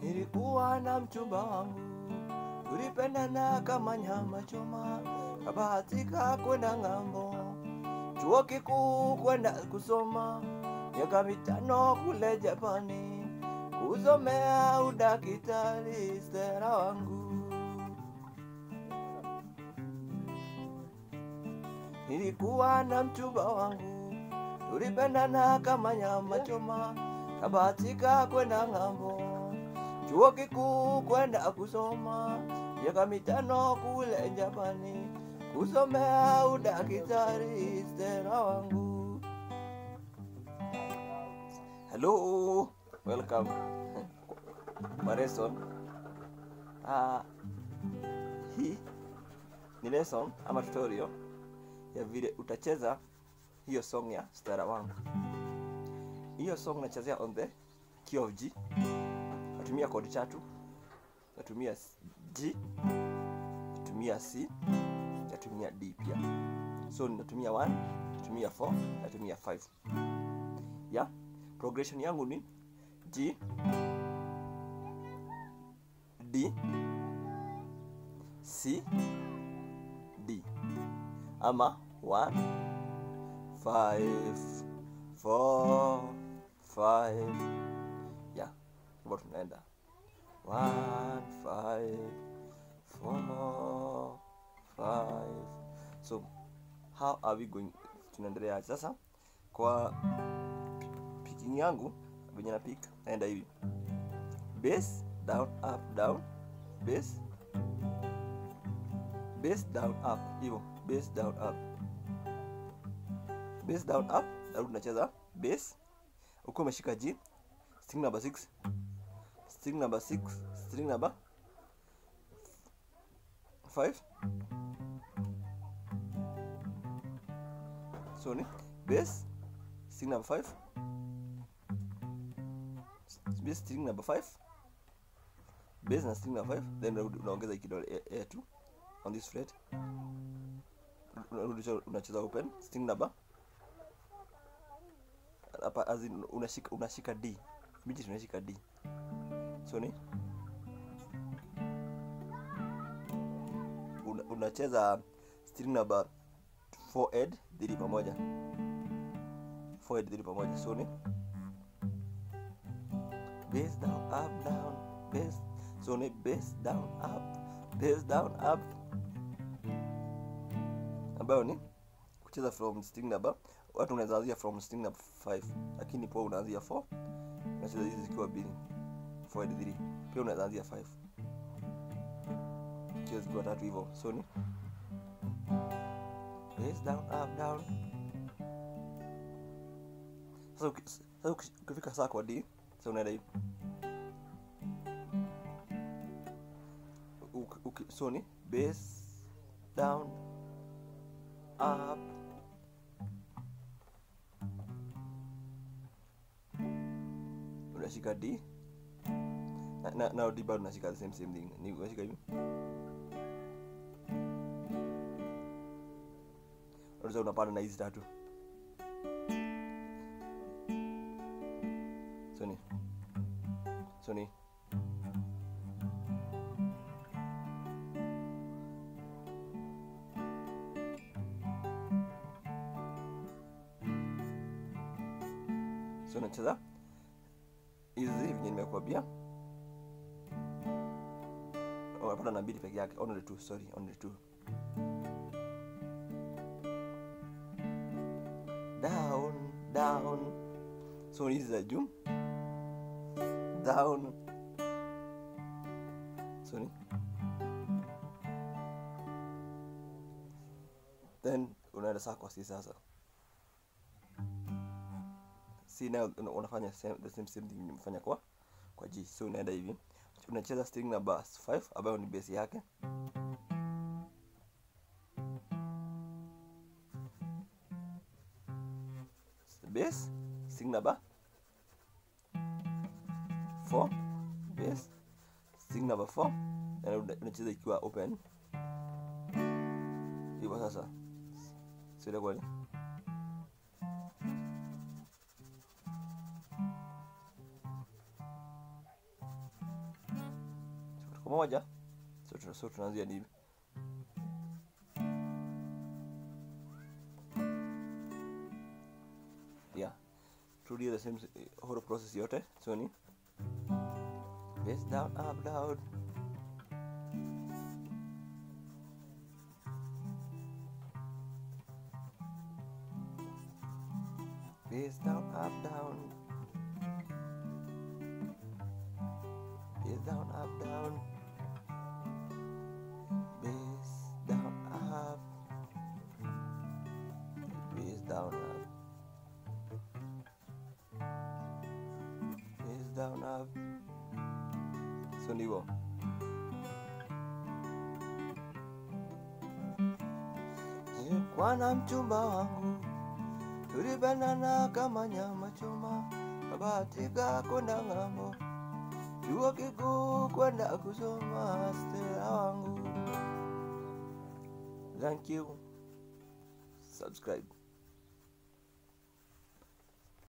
Nilikuwa na mchumba wangu, tulipendana kama nyama choma, kabahatika kwenda ng'ambo, chuo kikuu kwenda kusoma, miaka 5 kule Japani, kusomea udakitari. Stella wangu. Nilikuwa na mchumba wangu, tulipendana kama nyama choma, kabahatika kwenda ng'ambo, chuo kikuu kwenda kusoma, miaka 5 kule Japani, kusomea udakitari. Stella wangu. Hello, welcome kwa lesson. Hii ni lesson ama tutorial ya vile utacheza hiyo song ya Stella wangu. Hiyo song nachezea on the key of G. Natumia chord tatu. Natumia G, natumia C, natumia D pia. So natumia 1, natumia 4, natumia 5. Yeah, progression yangu ni G, D, C, D. Ama 1, 5, 4, 5. Yeah, hivyo tunaenda 1, 5, 4, 5. So how are we going? Tunaendelea sasa kwa picking yangu. Venye na pick naenda hivi: bass down up down, bass, bass down up, hivyo bass down up, bass down up. Narudi nacheza bass ukiwa umeshika G, string number 6, string number 6, string number 5. So ni bass, string number 5, bass, string number 5, bass na string number 5. Then unaongeza kidole A2 on this fret. Unarudi unacheza open string number hapa, as in unashika D, miji tunashika D. So ni unacheza string number 4 and 3 pamoja, 4 and 3 pamoja. So ni bass down up down bass. So ni bass down up, bass down up, ambayo ni kucheza from string number. Watu unaweza anzia from string number 5, lakini poa unaanzia 4, unacheza hizi zikiwa mbili, 4 and 3. Pia unaweza anzia 5, cheza zikiwa tatu hivyo. So ni bass down up down. Sasa ukifika saa kwa D, sasa unaenda hivi. So ni bass down up, unashika D na D bado unashika the same thing. Ni unashika hivi, unaweza unapanda na hizi tatu. So ni so nacheza hizi venye nimekuambia. Unapata na mbili peke yake, only two, sorry, only two. Down down. So hizi za juu down. So ni then unaenda saa kwa C sasa. C now unafanya the same thing nimefanya kwa G. So unaenda hivi, unacheza string number 5 ambayo ni bass yake. Bass, string number 4, bass, string number 4, na unacheza ikiwa open hivyo sasa. So ile kwani Tuko pamoja? So tunaanzia hivi. Yeah. Turudie the same whole process yote. So ni bass down, up, down. Bass down, up, down. Bass down, up, down. Bass down, up. Bass down, up. Bass down, up. So ndivyo. Nilikuwa na mchumba wangu, tulipendana kama nyama choma, kabahatika kwenda ng'ambo, chuo kikuu kwenda kusoma. Stella wangu. Thank you. Subscribe.